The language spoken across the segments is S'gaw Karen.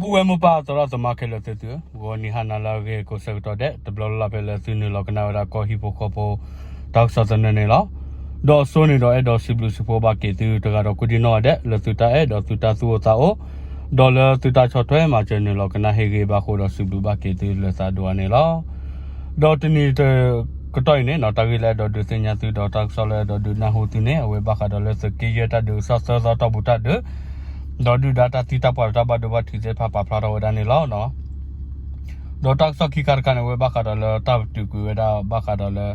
ပုၢ်ဝဲၢ်မိၢ်ပၢ်သရၣ်သမါခဲလၢာ်သုသုဧၢ, ဂီၤနံၤဟါနၤလၢအဂ့ၤကိးဆၢကတီၢ်ဒဲး တဘျီလၢ်လၢ်ဖဲလၢသုနုာ်လီၤကနၣ်ဝဲဒၣ်ကီၢ်ဟံၣ်ဖိဃီဖိ တၢ်ကစီၣ်သနၢၣ်န့ၣ်လီၤ. ဒီးအစိန့ၣ်ဒီးအဲၣ်ဒိးစံးဘျုးစံးဖှိၣ်ဘၣ်က့ၤသုတဂၤဒီးကိးဒံနီၢ်ဂၤဒဲး လၢသုတၢ်အဲၣ်ဒီးသုတၢ်သူၣ်အိၣ်သးအိၣ်, ဒီးလၢသုတၢ်ဆီၣ်ထွဲမၤစၢၤနုာ်လီၤကနၣ်ဟ့ၣ်ဂ့ၤဘၣ်ဃိဒီးစံးဘျုးဘၣ်က့ၤသုလၢသးဒိၣ်အါန့ၣ်လီၤ. ဒီးတနံၤကတီၢ်အံၤန့ၣ်နီၤ တၢ်ဂ့ၢ်လၢအဲၣ်ဒိးဒုးသ့ၣ်ညါသုဒီးတၢ်ကစီၣ်လၢအဲၣ်ဒိးဒုးနၢ်ဟူသုန့ၣ် အဝဲဘၣ်ဃးဒီးလၢသုးက့ယဲၢ်တၢ်ဒုးကစီၣ်သၢသီတီၢ်ပူၤတၢ်ဒုး ဒီးဒုၣ်ဒါတၢ်သံတၢ်ပှၢ်ဒီးတၢ်ဘၣ်ဒိဘၣ်ထံးသ့ၣ်တဖၣ်ပာ်ဖျါထီၣ်ဝဲဒၣ်န့ၣ်လီၤ. ဒီးတၢ်ကစီၣ်ခံခါတခါန့ၣ် အဝဲဘၣ်ဃးဒီးလၢတၢ်ပတုာ်ကွံာ်ဝဲဒၣ်ဘၣ်ဃးဒီးလၢ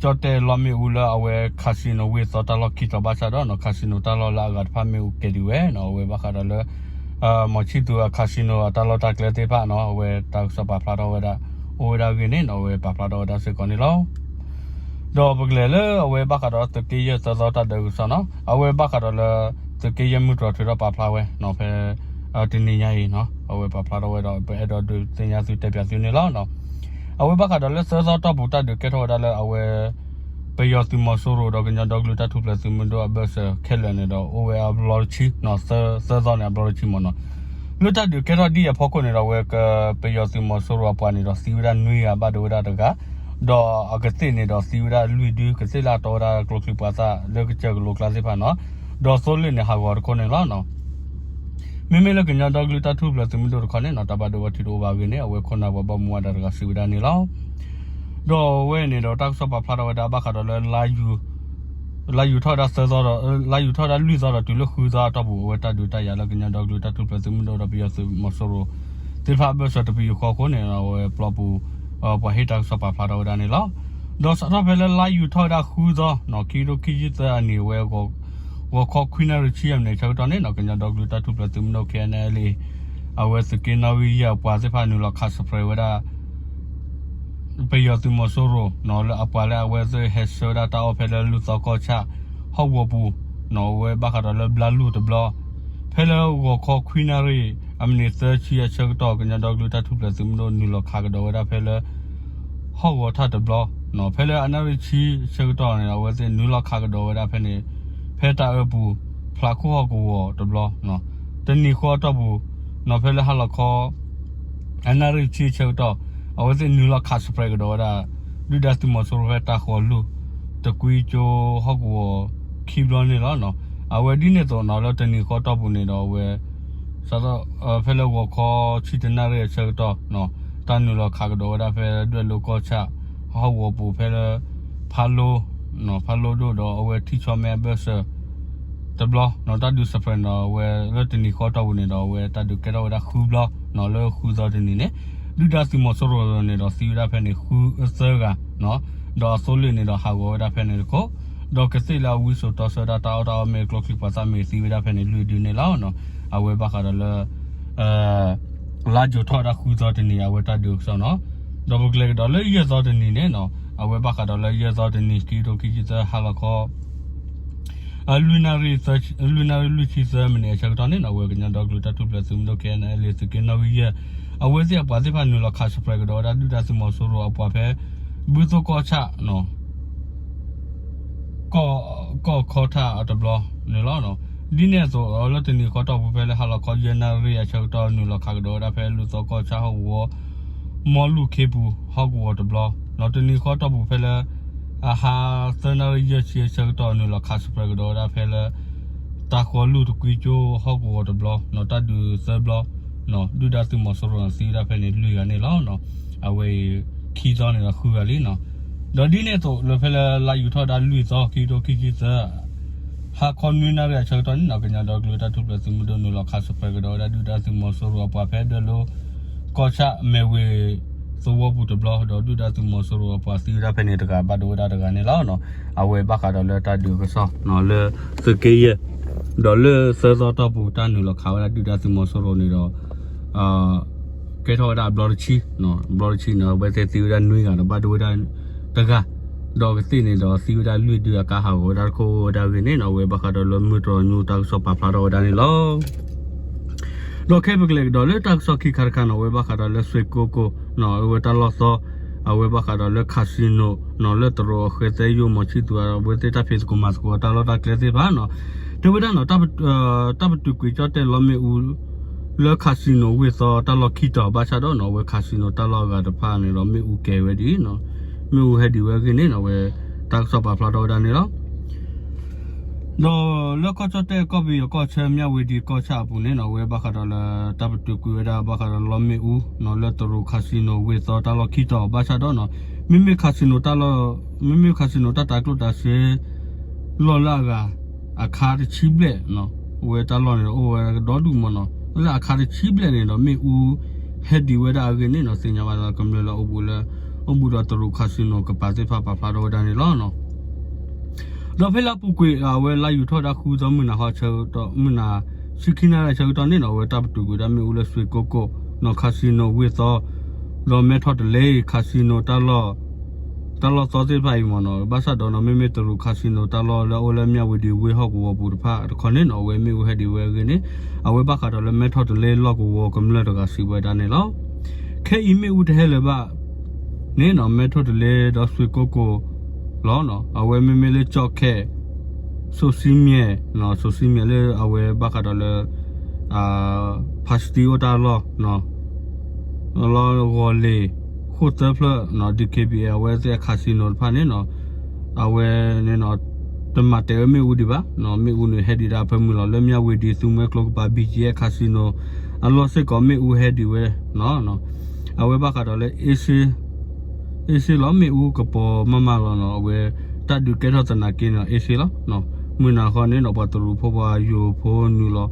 ကၠီၣ်တဲၣ်လီၢ်မ့ၣ်အူလၢအဝဲ casino ဝ့ၢ်သီတၢ်လီၢ်ခံတီၤဘၣ်ဆၣ်ဒီးနီၤ casino တၢ်လီၢ်လၢအဂၤတဖၣ်မ့ၣ်အူကဲၤဒံးဝဲနီၤ အဝဲဘၣ်ဃးဒီးလၢ မီၤဆံၣ်သူၤအ casino အတၢ်လီၢ်တၢ်ကျဲသ့ၣ်တဖၣ်နီၤ အဝဲတၢ်ကစီၣ်ပာ်ဖျါထီၣ်ဝဲဒၣ် အိၣ်ဝဲဒၣ်အဂ့ၢ်န့ၣ်နီၤ အဝဲပာ်ဖျါထီၣ်ဝဲဒၣ်စ့ၢ်ကီးန့ၣ်လီၤ. ဒီးပကလဲၤလၢအဝဲဘၣ်ဃးဒီးသုးက့ယဲၢ်သၢသီတၢ်ဒုးကစီၣ်နီၤ အဝဲဘၣ်ဃးဒီးလၢ သုးက့ယဲၢ်မုၢ်တြီၤထုးထီၣ်ပာ်ဖျါဝဲနီၤ ဖဲ တနံၤညါအံၤနီၤ အဝဲပာ်ဖျါထီၣ်ဝဲဒီး ပအဲၣ်ဒိးဒုးသ့ၣ်ညါသုတဲပၠးသုန့ၣ်လီၤ. အဝဲဘၣ်ဃးဒီးလၢသၢသီတီၢ်ပူၤတၢ်ဒုးကဲထီၣ်ဝဲဒၣ်လၢအဝဲ ပယီၤသုးမီၤစိရိၤဒီးကညီဒီကလုာ်တၢ်ထူၣ်ဖျဲးသုးမုၢ်ဒိၣ်အဘၢၣ်စၢၤခဲလၢာ်န့ၣ်ဒီး အိၣ်ဝဲအဘျီတဆံနီၤ သၢသီန့ၣ်အဘျီတဆံမ့ၢ်နီၤ လၢတၢ်ဒုးကဲထီၣ်ဒ်အံၤအဖီခိၣ်န့ၣ်ဒီး အဝဲက ပယီၤသုးမီၤစိရိၤအပှၤန့ၣ်ဒီး သံဝဲဒၣ်နွံဂၤဘၣ်ဒိဝဲဒၣ်တဂၤ, ဒီးအကသ့ၣ်န့ၣ်ဒီးသံဝဲဒၣ်လွံၢ်ဒု ကသ့ၣ်လၢအတီဝဲဒၣ်ကျိချံမျိာ်သၣ်လၢကစၢၢ်ကလိကျါသ့ၣ်တဖၣ်နီၤ, ဒီးသိလ့ၣ်န့ၣ်ဟးဂီၤတခိၣ်န့ၣ်လီၤ. မ့မ့ၢ်လၢကညီဒီကလုာ်တၢ်ထူၣ်ဖျဲးသုးမုၢ်ဒိၣ်တခီန့ၣ်နီၤ တၢ်ဘၣ်ဒိဘၣ်ထံးတအိၣ်ဘၣ်အဂ့ၢ်န့ၣ် အဝဲခိၣ်နၢ်ပှၤဘၣ်မူဘၣ်ဒါတဂၤစံးဝဲဒၣ်န့ၣ်လီၤ. ဒီးအဝဲန့ၣ်ဒီးတၢ်ကစီၣ်ပာ်ဖျါထီၣ်ဝဲဒၣ်ဘၣ်ဃးဒီးလၢ လါယူၤထီၣ်ဝဲဒၣ်သၢသီဒီး လါယူၤထီၣ်ဝဲဒၣ်လွံၢ်သီဒီးတုၤလၢဃုသီအတီၢ်ပူၤ အဝဲတၢ်ဒုးတၢ်ယၤလၢကညီဒီကလုာ်တၢ်ထူၣ်ဖျဲးသုးမုၢ်ဒိၣ်ဒီးပယီၤသုးမီၤစိရိၤသ့ၣ်တဖၣ်အဘၢၣ်စၢၤတပယူာ်ဃီအဃိန့ၣ် အဝဲပျီပူၤ ပှၤဟ့ၣ်တၢ်ကစီၣ်ပာ်ဖျါထီၣ်ဝဲဒၣ်န့ၣ်လီၤ. ဒီးစးထီၣ်ဖဲလၢလါယူၤထီၣ်ဝဲဒၣ်ဃုသီ ခံကထိခံဆံသၢအနံၣ်ဝဲ ဂီၤခီခွံနၣ်ရံၣ်ဆံအမံးနံးအဆၢကတီၢ်န့ၣ်နီၤ ကညီဒီကလုာ်တၢ်ထူၣ်ဖျဲးသုးမုၢ်ဒိၣ် K N L A အဝဲသုးက့နီၣ်ဂံၢ်ယဲၢ်အပှၤသ့ၣ်တဖၣ်နုာ်လီၤခးစပရဲးဝဲဒၣ် ပယီၤသုးမီၤစိရိၤနီၤ လၢအပှၤလၢအဝဲသ့ၣ်ဟဲဆှၢဝဲဒၣ်တၢ်အီၣ်ဖဲလၢလူၢ်သီကီၢ်ဆၣ် ဟီၣ်ကဝီၤပူၤနီၤ အဝဲဘၣ်ဃးဒီးလၢဘျါလူၢ်တဘျီ ဖဲလၢဂီၤခီခွံနၣ်ရံၣ် အမံးနံးသၢဆံအဆၢကတီၢ် ကညီဒီကလုာ်တၢ်ထူၣ်ဖျဲးသုးမုၢ်ဒိၣ်နုာ်လီၤခးကဒီးဝဲဒၣ်ဖဲလၢ ဟီၣ်ကဝီၤထၣ်တဘျီနီၤ ဖဲလၢအနၣ်ရံၣ်ဆံအဆၢကတီၢ်န့ၣ် အဝဲသ့ၣ်နုာ်လီၤခးကဒီးဝဲဒၣ်ဖဲန့ၣ် ဖဲတၢ်အၢပူၤ ဖျးခိၣ်ဟီၣ်ကဝီၤတဘျီနီၤ တနံၤဃီအတီၢ်ပူၤ နီၤ ဖဲလၢဟါလီၤခီ အနၣ်ရံၣ်ဆံအဆၢကတီၢ် အဝဲသ့ၣ်နုာ်လီၤခးစပရဲးကဒီးဝဲဒၣ် ဒုၣ်ဒါသုးမီၤစိရိၤဖဲတၢ်ဃီၤလူၢ် တကွံကၠိဟီၣ်ကဝီၤခံဘျီန့ၣ်လီၤ. အဝဲဒ်န့ၣ်အသိးနီၤ လၢတနံၤဃီအတီၢ်ပူၤန့ၣ်ဒီးအဝဲ စးထီၣ် ဖဲလၢဂီၤခီဆံတနၣ်ရံၣ်အဆၢကတီၢ် တၢ်နုာ်လီၤခးကဒီးဝဲဒၣ်ဖဲဒွဲၣ်လိၤကီၢ်ဆၣ် ဟီၣ်ကဝီၤပူၤဖဲလၢ ဖးလိ ဖးလိဒိၣ်ဒီးအဝဲထံဆီမဲအဘၢၣ်စၢၤ တဘျီနီၤ တၢ်ဒုးစပရဲးနီၤ အဝဲလၢတနံၤဃီအတီၢ်ပူၤန့ၣ်ဒီး အဝဲတၢ်ဒုးကဲထီၣ်ဝဲဒၣ်ဃုဘျီနီၤ လၢဃုသီတနံၤန့ၣ် ဒုၣ်ဒါသုးမီၤစိရိၤန့ၣ်ဒီးသံဝဲဒၣ်ဖဲန့ၣ်ဃုသၢဂၤနီၤ ဒီးအသိလ့ၣ်န့ၣ်ဒီးဟးဂီၤဝဲဒၣ်ဖဲန့ၣ်တခိၣ် ဒီးကသ့ၣ်လၢအဝံစိာ်တီဆှၢဒၣ်တၢ်အီၣ်တၢ်အီမ့ၢ်ကျိချံမျိာ်သၣ်မ့ၢ်သံဝဲဒၣ်ဖဲန့ၣ်လွံၢ်ဒုန့ၣ်လီၤ. အဝဲဘၣ်ဃးဒီးလၢ လါယူၤထီၣ်ဝဲဒၣ်ဃုသီတနံၤ အဝဲတၢ်ဒုးကစီၣ်နီၤ ဒီးပကလဲၤကဒီးလၢယဲၢ်သီတနံၤန့ၣ်နီၤ အဝဲဘၣ်ဃးဒီးလၢယဲၢ်သီတနံၤ ခံကထိခံဆံသၢ ဟါလီၤခီ လွံၢ်နၣ်ရံၣ် လွံၢ်နၣ်ရံၣ်လွံၢ်ဆံသၢမံးနံးအဆၢကတီၢ်န့ၣ်နီၤ အဝဲကညီဒီကလုာ်တၢ်ထူၣ်ဖျဲးသုးမုၢ်ဒိၣ် K N L A သုးက့နီၣ်ဂံၢ်ယဲၢ် အဝဲသ့ၣ်အပှၤသ့ၣ်တဖၣ်နုာ်လီၤခးစပရဲးကဒီးဝဲဒၣ်ဒုၣ်ဒါသုးမီၤစိရိၤအပှၤဖဲ ဘုသိၣ်ကီၢ်ဆၣ် ကီၢ်ခီထၣ်အတဘျီန့ၣ်လီၤ. ဒ်န့ၣ်အသိးလၢတနံၤဃီတီၢ်ပူၤဖဲလၢဟါလီၤခီယဲၢ်နၣ်ရံၣ်အဆၢကတီၢ်နုာ်လီၤခးကဒီးဝဲဒၣ်ဖဲလူၢ်သီကီၢ်ဆၣ်ဟီၣ်ကဝီၤ မီလူၢ်ခ့ပူၤဟီၣ်ကဝီၤတဘျီ နီၤ တနံၤဃီတီၢ်ပူၤဖဲလၢ အဟါသၢနၣ်ရံၣ်ယဲၢ်ဆံအဆၢကတီၢ်နုာ်လီၤခးစပရဲးကဒီးဝဲဒၣ်ဖဲလၢ တၢ်ဃီၤလူၢ်တကွံကၠိဟီၣ်ကဝီၤတဘျီနီၤ တၢ်ဒုးသၢဘျီ ဒုၣ်ဒါသုးမီၤစိရိၤသံဝဲဒၣ်ဖဲန့ၣ်လွံၢ်ဂၤန့ၣ်လီၤ. အဝဲအံၤ ခံသီန့ၣ်ဒီးဃုဂၤလံနီၤ. ဒီးဒ်န့ၣ်အသိးလၢဖဲလၢလါယူၤထီၣ်ဝဲဒၣ်လွံၢ်သီ ခံကထိခံဆံသၢ ဟါခီနွံနၣ်ရံၣ်အဆၢကတီၢ်န့ၣ်နီၤ ကညီဒီကလုာ်တၢ်ထူၣ်ဖျဲးသုးမုၢ်ဒိၣ်နုာ်လီၤခးစပရဲးကဒီးဝဲဒၣ်ဒုၣ်ဒါသုးမီၤစိရိၤအပှၤဖဲဒွဲၣ်လိၤကီၢ်ဆၣ်မဲၢ်ဝ့ၤသဝီပူၤတဘျီ ဒီးဒုၣ်ဒါသုးမီၤစိရိၤအပှၤသံဝဲဒၣ်ဖဲန့ၣ်တဂၤဘၣ်ဒိဝဲဒၣ်တဂၤန့ၣ်လီၤ. အဝဲဘၣ်ဃးဒီးလၢတၢ်ဒုးကစီၣ်လၢသုးက့ယဲၢ် ဒီးလၢသၢသီတီၢ်ပူၤတၢ်နုာ်လီၤခးဝဲဒၣ်ဒုၣ်ဒါသုးမီၤစိရိၤန့ၣ်ဒီး ကဲထီၣ်ဝဲဒၣ်အဘျီတဆံ, အဘျီတဆံန့ၣ် အဝဲသ့ၣ်သံဝဲဒၣ်နွံဂၤဒီးဘၣ်ဒိဝဲဒၣ်တဂၤ, ဒီးကသ့ၣ်န့ၣ်ဒီးသံဝဲဒၣ်လွံၢ်ဒုအကါဟးဂီၤဝဲဒၣ်တခိၣ်ဝဲဒၣ်အဂ့ၢ်န့ၣ်နီၤ အဝဲဘၣ်ဃးဒီးလၢမုၢ်တြီၤညိတၢ်ကစီၣ်ပာ်ဖျါထီၣ်ဝဲဒၣ်န့ၣ်လီၤ. ဒီးခဲပကလဲၤကဒီးလၢတၢ်ကစီၣ်ခံခါတခါနီၤ အဝဲဘၣ်ဃးဒီးလၢစွ့ၣ်ကိကိၣ် အဝဲတၢ်လီၢ်သီ အဝဲဘၣ်ဃးဒီးလၢ casino နီၤ လၢတရူးအဃဲသဲယိၣ်မီၤဆံၣ်သူၤ အဝဲသ့ၣ်တၢ်ဖံးသကိးမၤသကိးတၢ်လီၢ်တၢ်ကျဲသ့ၣ်တဖၣ်နီၤ တဲဝဲဒၣ်နီၤ တၢ်ပတုာ်ကွံာ်ကၠီၣ်တဲၣ်လီမ့ၣ်အူ လၢ casino ဝ့ၢ်သီတၢ်လီၢ်ခံတီၤ ဘၣ်ဆၣ်ဒီးနီၤ အဝဲ casino တၢ်လီၢ်အဂၤတဖၣ်န့ၣ်ဒီး မ့ၣ်အူကဲၤဝဲဒ်နီၤ, မ့ၣ်အူဟဲဒံးဝဲအဂ့ၢ်န့ၣ်နီၤ အဝဲတၢ်ကစီၣ်ပာ်ဖျါထီၣ်ဝဲဒၣ်န့ၣ်လီၤ. ဒီးလၢကီၢ်ကၠီၣ်တဲၣ်ကီၢ်ပယီၤကီၢ်ဆၢ မၠၣ်ဝ့ၤဒံၤကီၢ်ဆၣ်အပူၤန့ၣ်နီၤ အဝဲဘၣ်ဃးဒီးလၢတၢ်ပတုာ်ကွံာ်ဝဲဒၣ်ဘၣ်ဃးဒီးလီမ့ၣ်အူနီၤ လၢတရူး casino ဝ့ၢ်သီတၢ်လီၢ်ခံတီၤ ဘၣ်ဆၣ်ဒီးနီၤ မ့မ့ၢ် casino တၢ်လီၢ် မ့မ့ၢ် casino တၢ်တၤကျိၣ်တၤစ့ လီၢ်လၢအဂၤ အခါတဆံဘျဲၣ်နီၤ, အဝဲတၢ်လီၢ်န့ၣ်ဒီးအိၣ်ဝဲဒီဒူၣ်မးနီၤ, လၢအခါတဆံဘျဲၣ်န့ၣ်ဒီး မ့ၣ်အူဟဲဒံးဝဲဒၣ်အဂ့ၢ်န့ၣ်နီၤ သ့ၣ်ညါဘၣ်လၢကမျၢၢ်လၢအိၣ်ဘူးလၢ အိၣ်ဘူးဒီးတရူး casino ကပၤသ့ၣ်တဖၣ်ပာ်ဖျါထီၣ်ဝဲဒၣ်န့ၣ်လီၤ. ဒီးဖဲလၢအပူၤကွံာ် အဝဲလါယူၤထီၣ်ဝဲဒၣ်ဃုသီမုၢ်နၤခီဆၢကတီၢ် မုၢ်နၤ ဆံခံနၣ်ရံၣ်ဆၢကတီၢ်န့ၣ်နီၤ အဝဲတၢ်ပတုာ်ကွံာ်ဒၣ်မ့ၣ်အူလၢစွ့ကိကိၣ်နီၤ casino ဝ့ၢ်သီ ဒီးမဲထီၣ်တလ့ casino တၢ်လီၢ် တၢ်လီၢ်သီသ့ၣ်တဖၣ်အံၤမ့ၢ်နီၤ ဘၣ်ဆၣ်ဒီးနီၤ မ့မ့ၢ်တရူး casino တၢ်လီၢ်လၢအအိၣ်လၢမၠၣ်ဝ့ၤဒံးဝ့ၢ်ဟီၣ်ကဝီၤပူၤတဖၣ်တခီန့ၣ်နီၤ အဝဲမ့ၣ်အူဟဲဒံးဝဲအဂ့ၢ်န့ၣ် အဝဲဘၣ်ဃးဒီးလၢမဲထီၣ်တလ့လီၢ်ကဝီၤကမျၢၢ်တဂၤစံးဝဲဒၣ်န့ၣ်လီၤ. ခဲအံၤမ့ၣ်အူတဟဲလၢၤဘၣ်န့ၣ်နီၤ မဲထီၣ်တလ့ဒီးစွ့ကိကိၣ်လီၤ. အဝဲမ့မ့ၢ်လၢကၠီၣ်ခဲၣ် စိၤစံမံၤ စိၤစံမံၤလၢအဝဲဘၣ်ဃးဒီးလၢ ဖါစတံအိၣ်တၢ်လီၢ် လီၢ်ဂီၤလ့ၤ ဃိၣ်သၢဖျၢၣ်နီၤ DKBA အဝဲသ့ၣ်အ casino တဖၣ်န့ၣ်နီၤ အဝဲန့ၣ်နီၤ တမၤတဲာ်ဝဲမ့ၣ်အူဒံးဘၣ်နီၤ မ့ၣ်အူန့ၣ်ဟဲဒံးဒၣ်ဖၢမုၢ်လီၤ လၢမၠၣ်ဝ့ၤဒံးသူမွဲကျိကပၤ ဘံၣ်ကၠံၣ်အဲၣ် casino အလီၢ်စ့ၢ်ကီးမ့ၣ်အူဟဲဒံးဝဲနီၤ အဝဲဘၣ်ဃးဒီးလၢ အ့စ့လီၤ မ့ၣ်အူကပီၤမးမးလီၤနီၤ အဝဲတၢ်ဒုးကဲထီၣ်သနာ်က့န့ၣ် အ့စ့လီၤ မုၢ်နၤခီန့ၣ်နီၤ ပှၤတရူးဖိပှၤယိၤဖိနုာ်လီၤ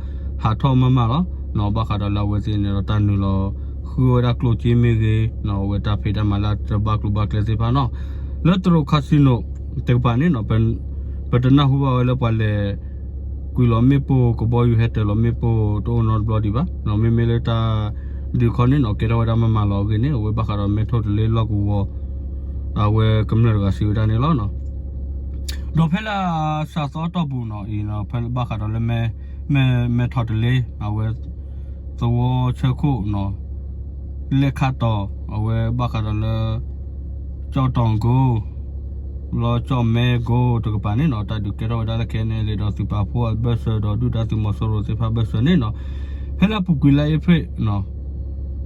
ဟးထီၣ်မးမးလီၤနီၤ ဘၣ်ဃးဒီးလၢအဝဲသ့ၣ်န့ၣ်ဒီးတၢ်နုာ်လီၤ ဃုဝဲဒၣ်ကျိၣ်စ့မ့ၢ်ဂ့ၤနီၤ အဝဲတၢ်ဖံးတၢ်မၤလၢတဘၣ်ကျိၤဘၣ်ကျဲသ့ၣ်တဖၣ်နီၤ လၢတရူး casino တကပၤန့ၣ်နီၤ ပတနၢ်ဟူဘၣ်ဝဲလၢပှၤလဲၤ ကွံာ်လီၤမ့ၣ်ပိၢ်ကဘီယူၤဟဲတၢၤလီၤမ့ၣ်ပိၢ်တအိၣ်နီတဘျီဒံးဘၣ်နီၤ မ့မ့ၢ်လၢတၢ်ဒုးခီန့ၣ်နီၤ ကဲထီၣ်ဝဲဒၣ်မးမးလီၤအဂ့ၢ်န့ၣ် အဝဲဘၣ်ဃးဒီးမဲထီၣ်တလ့လီၢ်ကဝီၤ အဝဲကမျၢၢ်တဂၤစံးဝဲဒၣ်န့ၣ်လီၤ. ဒီးဖဲလၢစးသီအတီၢ်ပူၤနီၤ အံၤနီၤ ဖဲဘၣ်ဃးဒီးလၢ မဲ မဲထီၣ်တလ့ အဝဲ သဝီဆၢခိၣ်နီၤ လဲၣ်ခါတီၤ အဝဲဘၣ်ဃးဒီးလၢ ကၠီၣ်တီၣ်ကိ လီၤကၠီၣ်မဲကိတကပၤန့ၣ်နီၤ တၢ်ဒုးကဲထီၣ်ဝဲဒၣ်လၢ ခဲန့ၣ်လံ ဒီးသုးပာ်ဖှိၣ်အဘၢၣ်စၢၤဒီးဒုၣ်ဒါသုးမီၤစိရိၤသ့ၣ်တဖၣ်ဘၢၣ်စၢၤန့ၣ်နီၤ ဖဲလၢအပူၤကွံာ်လါအ့ဖြ့ၣ်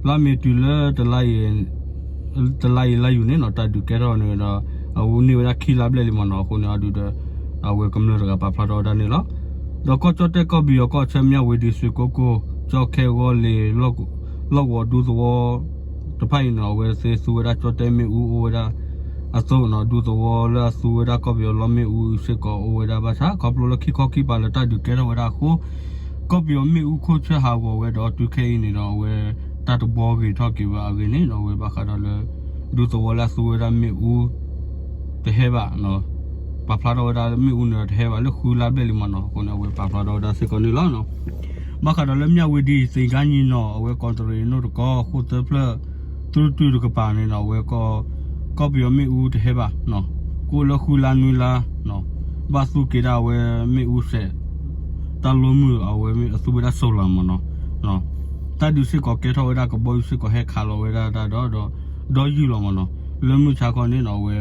လါမ့ၤတုၤလၢ တလါအံၤလါယူၤန့ၣ်နီၤ တၢ်ဒုးကဲထီၣ်န့ၣ်ဒီး အဝဲန့ၢ်ဝဲဒၣ်ခံလါဘျဲၣ်လံမ့ၢ်နီၤ အဃိန့ၣ်အဒုးဒီး အဝဲကမျၢၢ်တဂၤပာ်ဖျါထီၣ်ဝဲဒၣ်န့ၣ်လီၤ. ဒီးကီၢ်ကၠီၣ်တဲၣ်ကီၢ်ပယီၤကီၢ်ဆၢ မၠၣ်ဝ့ၤဒံး စွ့ကိကိၣ် ကၠီၣ်ခဲၣ်ဂီၢ်လ့ၤ လီၢ်ကဝီၤဒူသဝီ တဖၣ်အံၤန့ၣ် အဝဲသ့ၣ်သူဝဲဒၣ်ကၠီၣ်တဲၣ်မ့ၣ်အူအိၣ်ဝဲဒၣ်အသိးနီၤ ဒူသဝီလၢအသူဝဲဒၣ်ကီၢ်ပယီၤလီမ့ၣ်အူစ့ၢ်ကီးအိၣ်ဝဲဒၣ်ဘၣ်ဆၣ် ခီဖျိလၢခံခီခံပၤလၢတၢ်ဒုးကဲထီၣ်ဝဲဒၣ်အဃိ ကီၢ်ပယီၤမ့ၣ်အူခိၣ်ဆၢဟးဂီၤဝဲဒီးတုၤခဲအံၤန့ၣ်ဒီး အဝဲတၢ်တဘှီဂ့ၤထီၣ်က့ၤဝဲအဂ့ၢ်န့ၣ် အဝဲဘၣ်ဃးဒီးလၢ ဒူသဝီလၢအသူဝဲဒၣ်မ့ၣ်အူ တဟဲဘၣ် ပာ်ဖျါထီၣ်ဝဲဒၣ်မ့ၣ်အူန့ၣ်တဟဲဘၣ်လၢဃုလါဘျဲၣ်လံမ့ၢ်နီၤ အဃိန့ၣ် အဝဲပာ်ဖျါထီၣ်ဝဲဒၣ်စ့ၢ်ကီးန့ၣ်လီၤ. ဘၣ်ဃးဒီးလၢမၠၣ်ဝ့ၤဒံး သ့ၣ်ကါညီနီၤ အဝဲကီးတရံးနိၣ်တကီ ဃိၣ်သၢဖျၢၣ် သုတုၤတကပၤန့ၣ်နီၤ အဝဲ ကီၢ်ပယီၤမ့ၣ်အူတဟဲဘၣ် ကအိၣ်လၢဃုလါနွံလါ ဘၣ်သူက့ၤဒၣ်အဝဲမ့ၣ်အူစဲး တၢ်လိမုၢ်အဝဲအသူဝဲဒၣ် solar မ့ၢ်နီၤ တၢ်ဒုးစ့ၢ်ကီးကဲထီၣ်ဝဲဒၣ် ကဘီယူၤစ့ၢ်ကီးဟဲခးလီၤဝဲဒၣ်တၢ်ဒီး ဒီးယုၢ်လီၤမ့ၢ်နီၤ လၢမုၢ်ဆါခီန့ၣ်နီၤ အဝဲ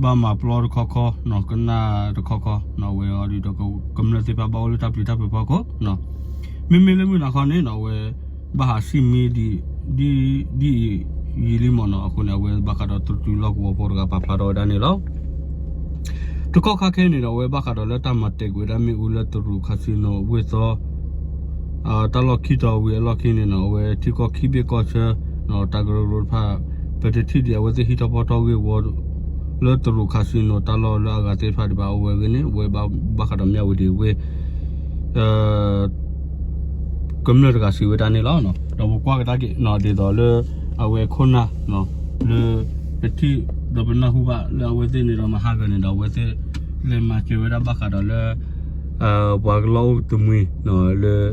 ဘၣ်မၤပျီတခီခီ ကနၣ်တခီခီ အဝဲအံၤဒီး ကမျၢၢ်သ့ၣ်တဖၣ်ဘၣ်အိၣ်လၢတၢ်ပျံၤတၢ်ဖုးဖီခိၣ် မ့မ့ၢ်လၢမုၢ်နၤခီန့ၣ်နီၤ အဝဲ ဘၣ်ဟးဆံၣ်မံဒ်အံၤလံမ့ၢ်နီၤ အဃိန့ၣ် အဝဲဘၣ်ဃးဒီးတရူးလီၢ်ကဝီၤဖိတဂၤပာ်ဖျါထီၣ်ဝဲဒၣ်န့ၣ်လီၤ. တကီၢ်ခါခဲအံၤန့ၣ်ဒီး အဝဲဘၣ်ဃးဒီးလၢတၢ်မၤတဲာ်ကွံာ်ဝဲဒၣ်မ့ၣ်အူလၢတရူး casino ဝ့ၢ်သီ တၢ်လီၢ်ခံတီၤဝံၤအလီၢ်ခံန့ၣ်နီၤ အဝဲထံကီၢ်ခံဘ့ၣ်ကီၢ်ဆၢ တၢ်ကရၢကရိတဖၣ် ပတထံၣ်ဒံးအဝဲသ့ၣ်ဟံးထီၣ်ဖီထီၣ်ဂ့ၢ်ဝီ လၢတရူး casino တၢ်လီၢ်လၢအဂၤသ့ၣ်တဖၣ်ဒံးဘၣ် အဝဲအဂ့ၢ်န့ၣ် အဝဲဘၣ်ဃးဒီးမၠၣ်ဝ့ၤဒံးဝ့ၢ် ကမျၢၢ်တဂၤစံးဝဲဒၣ်န့ၣ်လီၤ. ဒီးပကွၢ်ကဒါက့ၤ ဒ်သိးလၢ အဝဲခိၣ်နၢ် လၢ ပထံၣ်ဒီးပနၢ်ဟူဘၣ်လၢအဝဲသ့ၣ်န့ၣ်ဒီးမဟါဂၤန့ၣ်ဒီး အဝဲသ့ၣ်လဲၤမၤစၢၤဝဲဒၣ်ဘၣ်ဃးဒီးလၢ ပှၤကလီၢ်အိၣ်တမှံၤ လၢ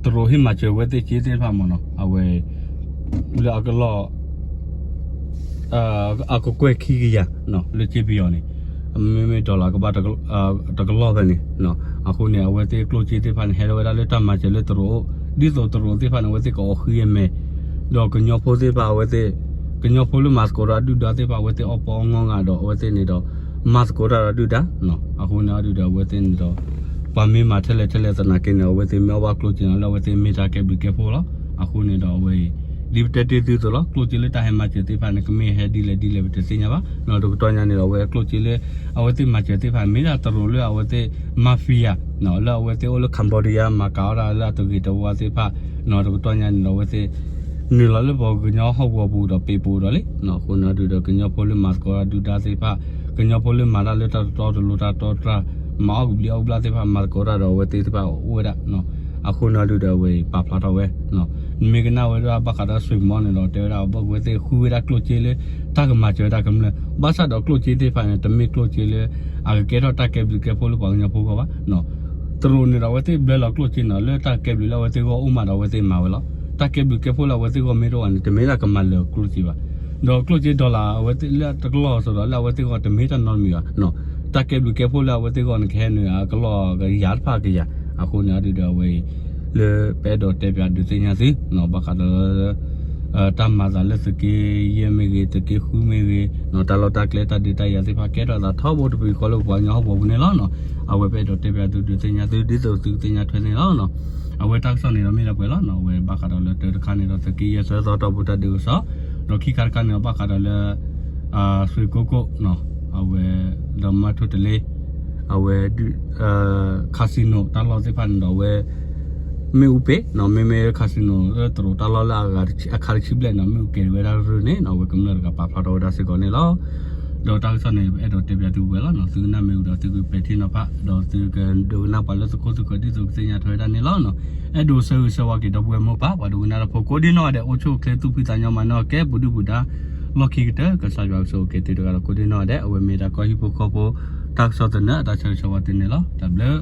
တရူးဟ့ၣ်မၤစၢၤဝဲသ့ၣ်က့သ့ၣ်တဖၣ်မ့ၢ်နီၤ အဝဲ လၢအကလီၢ် အကကွဲၢ်ခံကယၤ လၢက့ပယီၤန့ၣ် မ့မ့ၢ် dollar ကဘၣ် တကလီၢ်ဖဲန့ၣ် အဃိန့ၣ် အဝဲသ့ၣ်ကျိၣ်စ့သ့ၣ်တဖၣ်န့ၣ် ဟဲလီၤဝဲဒၣ်လၢတၢ်မၤစၢၤလၢတရူးအိၣ် ဒ်သိးတရူးသ့ၣ်တဖၣ်န့ၣ် အဝဲသ့ၣ်ကအီၣ်ဃံအမဲာ် ဒီးကညီဖိသ့ၣ်တဖၣ်အဝဲသ့ၣ် ကညီဖိလၢမၤသကိးတၢ်ဒုၣ်ဒါသ့ၣ်တဖၣ် အဝဲသ့ၣ်အီၣ်ပီအီငီဂၤဒီး အဝဲသ့ၣ်န့ၣ်ဒီး မၤသကိးတၢ်ဒီးဒုၣ်ဒါ အဃိန့ၣ်အဒုၣ်ဒီး အဝဲသ့ၣ်န့ၣ်ဒီး ပှၤမ့ၢ်မၤထဲလဲၣ်ထဲလဲၣ်သနာ်က့န့ၣ် အဝဲသ့ၣ်မ့ၢ်အီၣ်ဘၣ်ကျိၣ်စ့န့ၣ် လၢအဝဲသ့ၣ်မ့ၢ်တၢ်ကဲဘျုးကဲဖှိၣ်လီၤ. အဃိန့ၣ်ဒီးအဝဲအံၤ ဒ်ပတဲတ့ၢ်သုသိးလီၤ ကျိၣ်စ့လၢတၢ်ဟဲမၤစၢၤသ့ၣ်တဖၣ်န့ၣ် ကမ့ၢ်ဟဲဒ်လဲၣ်ဒ်လဲၣ်ပတသ့ၣ်ညါဘၣ်. နီၢ်တကတီၢ်ညါန့ၣ်ဒီး အဝဲကျိၣ်စ့လၢ အဝဲသ့ၣ်မၤစၢၤသ့ၣ်တဖၣ် မ့ၢ်ဒၣ်တရူးလၢအဝဲသ့ၣ် mafia လၢအဝဲသ့ၣ်အိၣ်လၢ Cambodia မၤကၤအီၣ်ဒၣ်လၢအတဂ့ၤတဝါသ့ၣ်တဖၣ် နီၢ်တကတီၢ်ညါန့ၣ်ဒီး အဝဲသ့ၣ် နုာ်လီၤလၢပှၤကညီဟီၣ်ကဝီၤပူၤဒီးပ့ၤပူၤဒီးလံ. အဃိန့ၣ်ဒုးဒီး ကညီဖိလၢမၤသကိးတၢ်ဒုၣ်ဒါသ့ၣ်တဖၣ်, ကညီဖိလၢမၤတၢ်လၢတၢ်တတီတလိၤတၢ်တီတြၢ်, မၤအီၣ်ကဘျံးအီၣ်ကဘျၣ်သ့ၣ်တဖၣ် မၤသကိးတၢ်ဒီးအဝဲသ့ၣ်တဖၣ်အိၣ်ဝဲဒၣ်. အဃိန့ၣ်ဒုးဒီး အဝဲအံၤပာ်ဖျါထီၣ်ဝဲ နမ့ၢ်ကနၣ်ဝဲဒၣ်ဘၣ်ဃးဒီး ဆွေမောင် န့ၣ်ဒီး တဲဝဲဒၣ် အဝဲသ့ၣ်ဃုဝဲဒၣ်ကျိၣ်စ့လၢ တၢ်ကမၤစၢၤတၢ်ကမျၢၢ်, ဘၣ်ဆၣ်ဒီးကျိၣ်စ့သ့ၣ်တဖၣ်န့ၣ် တမ့ၢ်ကျိၣ်စ့လၢ အကကဲထီၣ်တၢ်ကဲဘျုးကဲဖှိၣ်လၢပှၤကညီဖိအဂီၢ်ဘၣ်. တရူးန့ၣ်ဒီး အဝဲသ့ၣ်ဘျၢလီၤကျိၣ်စ့န့ၣ် လၢတၢ်ကဲဘျုးလၢအဝဲသ့ၣ်အဂီၢ်အိၣ်မးဒီး အဝဲသ့ၣ်မၤဝဲလီၤ. တၢ်ကဲဘျုးကဲဖှိၣ်လၢအဝဲသ့ၣ်အဂီၢ်မ့ၢ်တအိၣ်ဘၣ်န့ၣ် တမ့ၢ်ဒၣ်ကမၤလၢာ်ကျိၣ်စ့ဘၣ်. ဒီးကျိၣ်စ့ dollar အဝဲသ့ၣ်လၢတကလီၢ်အသိးဒီး လၢအဝဲသ့ၣ်အဂီၢ်တမ့ၢ်တၢ်နီတမံၤဘၣ်. တၢ်ကဲဘျုးကဲဖှိၣ်လၢအဝဲသ့ၣ်အဂီၢ်န့ၣ် ကဟဲနုာ်အကလီၢ်ကယၤတဖၣ်ကယၤ. အဃိန့ၣ်ဒုးဒီး အဝဲအံၤ လၢပအဲၣ်ဒိးတဲပၠးဒုးသ့ၣ်ညါသု ဘၣ်ဃးဒီး တၢ်မၤသးလၢသုးက့ယဲၢ်မ့ၢ်ဂ့ၤ, သုးက့ဃုမ့ၢ်ဂ့ၤ, တၢ်လီၢ်တၢ်ကျဲတၢ်ဒုးတၢ်ယၤသ့ၣ်တဖၣ် ကဲထီၣ်အသးထီဘိတပူၤဃီလၢပပှၤကညီဟီၣ်ကဝီၤပူၤန့ၣ်လီၤ. အဝဲပအဲၣ်ဒိးတဲပၠးသုဒုးသ့ၣ်ညါသု ဒ်သိးသုကသ့ၣ်ညါထွဲန့ၣ်လီၤ. အဝဲတၢ်ကစီၣ်န့ၣ်ဒီးမ့ၢ်ဒၣ်ပှဲၤလီၤ. အဝဲဘၣ်ဃးဒီးလၢတၢတခါန့ၣ်ဒီး သုးက့ယဲၢ်ဆၢသီတီၢ်ပူၤတၢ်ဒုးကစီၣ်, ဒီးခံခါတခါန့ၣ်ဒီး ဘၣ်ဃးဒီးလၢ စွ့ၣ်ကိၣ်ကိၣ် အဝဲ ဒီးမၢထိတလ့ အဝဲ casino တၢ်လီၢ်သ့ၣ်တဖၣ်န့ၣ်ဒီး အဝဲ မ့ၣ်အူပ့ၤ မ့မ့ၢ် casino လၢတရူးတၢ်လီၢ်လၢအဂၤအခါတဆံဘျဲၣ်န့ၣ် မ့ၣ်အူကဲၤဝဲဒၣ်ရုၢ်န့ၣ် အဝဲကမျၢၢ်တဂၤပာ်ဖျါထီၣ်ဝဲဒၣ်စ့ၢ်ကီးန့ၣ်လီၤ. ဒီးတၢ်ကစီၣ်န့ၣ် ပအဲၣ်ဒိးတဲပၠးသုဝဲလီၤ. သုကနၣ်မ့ၢ်ဝံၤဒီး သုကပဲာ်ထံနီၤဖး ဒီးသုကဒိကနၣ်ပှၤလၢသုခိၣ်သုဃၢၤ ဒ်သိးကသ့ၣ်ညါထွဲဝဲဒၣ်န့ၣ်လီၤ. အဲၣ်ဒိးဆၢဂ့ၤဆၢဝါက့ၤဒီပုၢ်ဝဲၢ်မိၢ်ပၢ် ပှၤဒိကနၣ်တၢ်ဖိကိးဒံနီၢ်ဂၤဒဲး အိၣ်ဆူၣ်အိၣ်ချ့သူၣ်ဖှံသးညီ မၤနၢၤကဲ ပူၤဒုၣ်ပူၤဒါ လီၢ်ခံကတၢၢ် ကစၢ်ယွၤကဆိၣ်ဂ့ၤက့ၤသုတဂၤဒီးကိးဒံနီၢ်ဂၤဒဲး. အဝဲမ့ၢ်တၢ်ကီၢ်ဟံၣ်ဖိဃီဖိ တၢ်ကစီၣ်သနၢၣ် အတၢ်ဆၢဂ့ၤဆၢဝါသုန့ၣ်လီၤ. တၢ်ဘျုး